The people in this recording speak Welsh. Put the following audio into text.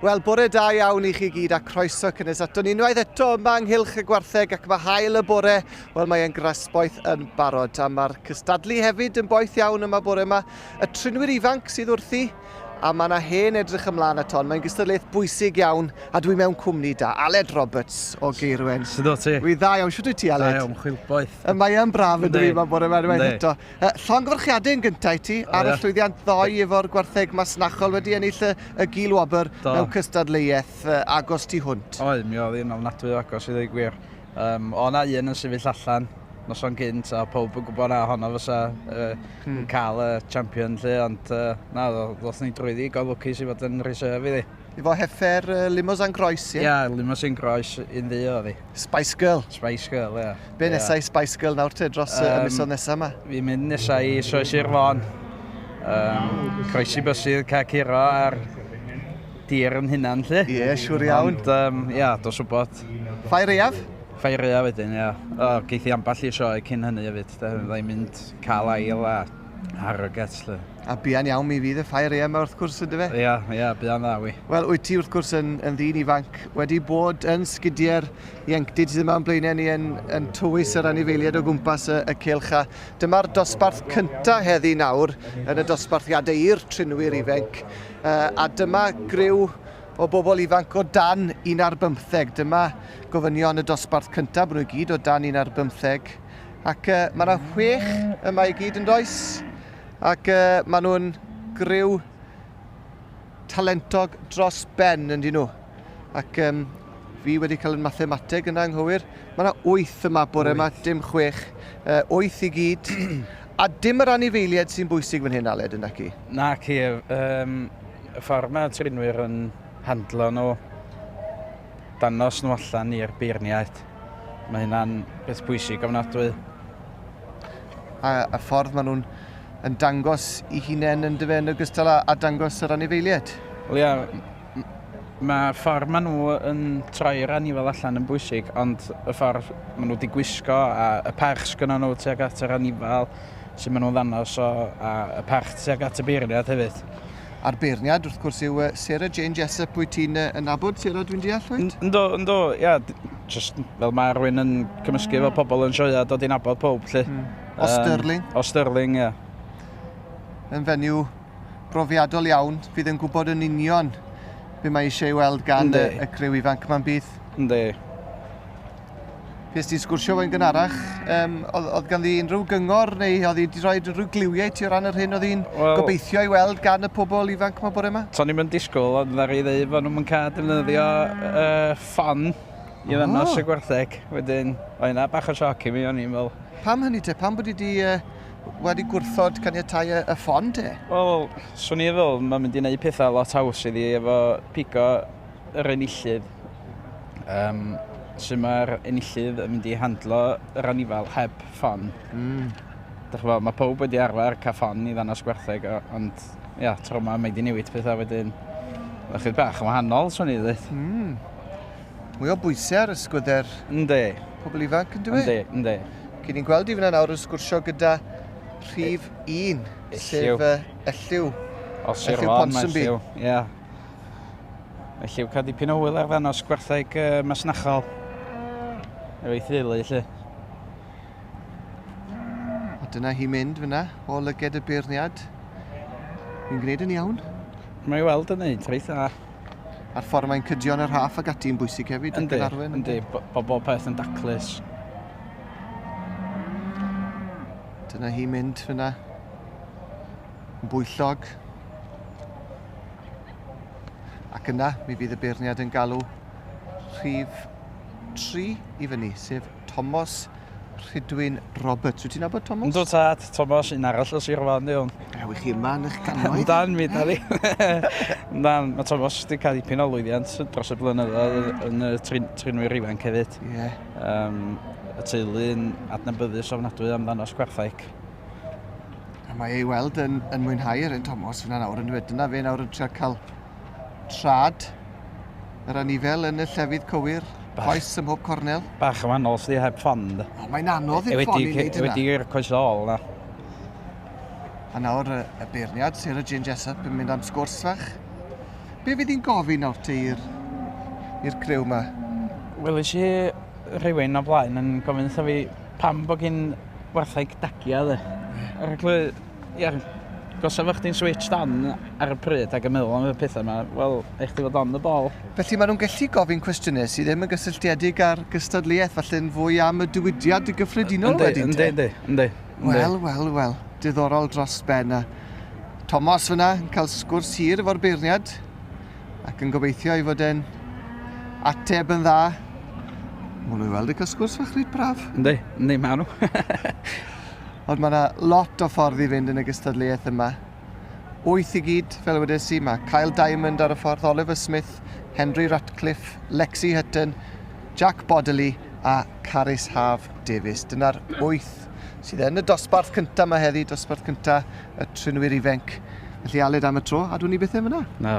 Wel, bore da iawn i chi gyd a croeso cynnes aton ni unwaith eto yma ynghylch y gwartheg ac mae hael y bore, wel mae e'n grasboeth yn barod a mae'r cystadlu hefyd yn boeth iawn yma bore yma. Y trinwyr ifanc sydd wrthi a mae yna hen edrych ymlaen at hon. Mae'n gystadleuaeth bwysig iawn a dwi mewn cwmni da. Aled Roberts o Geirwen. Sut o ti? Wi dda iawn. Shwt wyt ti, Aled? Da iawn, chwilboeth. Mae e'n braf yn dwi yma bore yma unwaith eto. Llongyfarchiadau yn gyntaf i ti ar y llwyddiant ddoe efo'r gwartheg masnachol wedi ennill y, y gil wobr mewn cystadleuaeth agos tu hwnt. Oedd, mi oedd hi'n ofnadwy o agos i ddweud gwir. Um, o na un yn sefyll allan noson gynt a pawb yn gwybod na honno fysa uh, hmm. cael y champion lle, ond uh, na, ddoth ni drwyddi, go lwcus i fod yn reserve iddi. Efo heffer uh, Limousin Groes, ie? Ia, yeah, Limousin Groes, un ddu oedd hi. Spice Girl. Spice Girl, ie. Yeah. Be yeah. nesau i Spice Girl nawr te dros um, y misoedd nesaf yma? Fi'n mynd nesau i Sioe Sir Fôn. Um, croesi bysydd cael curo ar dir yn hunan, lle. Ie, yeah, siŵr iawn. Ond, um, ia, dos wybod. Ffair Eaf? Ffair Eaf wedyn, ia. O, geith i ambell i sioe cyn hynny hefyd. Fydda i'n mynd cael ail a Harrogate, lle. A buan iawn mi fydd y ffair eang 'ma wrth gwrs yndyfe? Ia, ia, buan dda wi. Wel, wyt ti wrth gwrs yn, yn ddyn ifanc wedi bod yn sgidiau'r ieuenctid sydd yma o'n blaenau ni yn, yn tywys yr anifeiliaid o gwmpas y, y cylch a dyma'r dosbarth cyntaf heddi nawr yn y dosbarthiadau i'r trinwyr ifanc uh, a dyma griw o bobl ifanc o dan un ar bymtheg. Dyma gofynion y dosbarth cyntaf, bod nhw i gyd o dan un ar bymtheg. Ac uh, mae yna chwech yma i gyd yn does? Ac uh, maen nhw'n griw talentog dros ben yn dyn nhw. Ac um, fi wedi cael yn mathemateg yna anghywir. Mae yna wyth yma bore yma, dim chwech. Uh, wyth i gyd. A dim yr anifeiliaid sy'n bwysig fan hyn, Aled, yn ci? Na ci, um, y ffordd mae trinwyr yn handlo nhw, danos nhw allan i'r beirniaid. Mae hynna'n beth bwysig ofnadwy. A, y ffordd maen nhw'n yn dangos i hunain yn dyfe yn ogystal â, a dangos yr anifeiliaid. Wel ia, mae ffordd maen nhw yn troi'r anifel allan yn bwysig, ond y ffordd maen nhw wedi gwisgo a y parch sgynnon nhw tuag at yr anifel sy'n maen nhw'n ddangos o, a y parch tuag at y beirniad hefyd. A'r beirniad, wrth gwrs, yw Sarah Jane Jessop. Wyt ti'n yn nabod Sarah, dwi'n deall, wyt? Ynddo, ynddo, ia. Just fel mae rhywun yn cymysgu efo pobl yn sioea, dod i nabod pob, lle. Mm. O Stirling. O Stirling, ia. Yn fenyw brofiadol iawn, fydd yn gwybod yn union be mae eisiau ei weld gan y, y criw ifanc ma'n bydd. Yndi. Fues ti'n sgwrsio fo'n gynharach, um, oedd, oedd ganddi unrhyw gyngor neu oedd hi wedi rhoi unrhyw gliwiau ti o ran yr hyn oedd hi'n well, gobeithio i weld gan y pobl ifanc yma bore yma? To'n i'm yn disgwyl, ond ddaru i ddeud fod nhw'n cael defnyddio uh, ffon i ddangos oh. y gwartheg. Wedyn, oedd yna bach o sioc i mi, o'n i'n fel... Pam hynny te? Pam bod i di uh, wedi gwrthod caniatau y, y ffon te? Wel, swn i'n fel, mae'n mynd i wneud pethau lot haws iddi efo pigo yr enillydd. Um, sy'n mae'r enillydd yn mynd i handlo yr anifal heb ffon. Mm. Dych chi'n mae pob wedi arfer cael ffon i ddangos gwartheg, ond ia, tro yma mae wedi newid pethau wedyn. Mae chydig bach yn wahanol, swn i ddweud. Mm. Mwy o bwysau ar ysgwydder Yndi. pobl ifanc, yn dwi? Yndi, yndi. Cyn i'n gweld i fyna nawr yn sgwrsio gyda rhif 1, sef uh, Elliw. O Sir Fôn, mae Elliw. Ie. Felly, cael dipyn o hwyl ar ddanos gwartheg uh, masnachol. Efo'i theulu, lle. A dyna hi mynd fyna, o lyged y beirniad. Fi'n gwneud yn iawn. Mae i weld yn neud, reit dda. A'r ffordd mae'n cydio yn y rhaff ac ati yn bwysig hefyd. Yndi, yndi, bod bob peth yn daclus. Dyna hi mynd fyna. Yn bwyllog. Ac yna, mi fydd y beirniad yn galw rhif 3 i fyny, sef Tomos Rhydwyn Roberts. Wyt ti'n nabod Tomos? Yndw tad, Tomos, un arall o Sir Fôn, di hwn. Ew, i chi yma yn eich gannoedd. Yndan, mi da ni. Yndan, mae Tomos wedi cael dipyn o lwyddiant dros y blynyddoedd yn y trin, trinwyr ifanc hefyd. Ie. Yeah. Um, y teulu'n adnabyddus ofnadwy am ddanos gwartheg. A mae ei weld yn, yn mwynhau yr un Tomos fyna nawr yn dweud. Dyna fe nawr yn trio cael trad yr anifel yn y llefydd cywir. Bach, coes ym mhob cornel. Bach yn wahanol sydd heb ffon. O, mae'n anodd i'r ffon i wneud yna. Wedi i'r coes ôl na. A nawr y, y beirniad, Sarah Jane Jessup, yn mynd am sgwrs fach. Be fydd hi'n gofyn nawr te i'r i'r criw 'ma? Welis i rhywun o blaen yn gofyn wrtho fi pam bod gin wartheg dagia de. Ar y clwy, ia, gosa fo chdi'n switched on ar y pryd ac yn meddwl am y pethau yma, wel, eich chi fod on the ball. Felly maen nhw'n gallu gofyn cwestiynau sydd ddim yn gysylltiedig â'r gystadleuaeth, falle'n fwy am y diwydiad yn gyffredinol wedyn te? Yndi, yndi, yndi. Wel, wel, wel, diddorol dros ben a Tomos fyna yn cael sgwrs hir efo'r beirniad ac yn gobeithio ei fod e'n ateb yn dda. Mae nhw i weld yn cael sgwrs fach reit braf. Yndi, yndi, maen nhw. Ond mae yna lot o ffordd i fynd yn y gystadleuaeth yma. Wyth i gyd, fel wedes i, mae Kyle Diamond ar y ffordd, Oliver Smith, Henry Ratcliffe, Lexi Hutton, Jack Bodley a Carys Haf Davies. Dyna'r wyth sydd yn y dosbarth cyntaf yma heddi, dosbarth cyntaf y trinwyr ifanc. Felly Aled am y tro, a dwi'n ni beth am yna. No.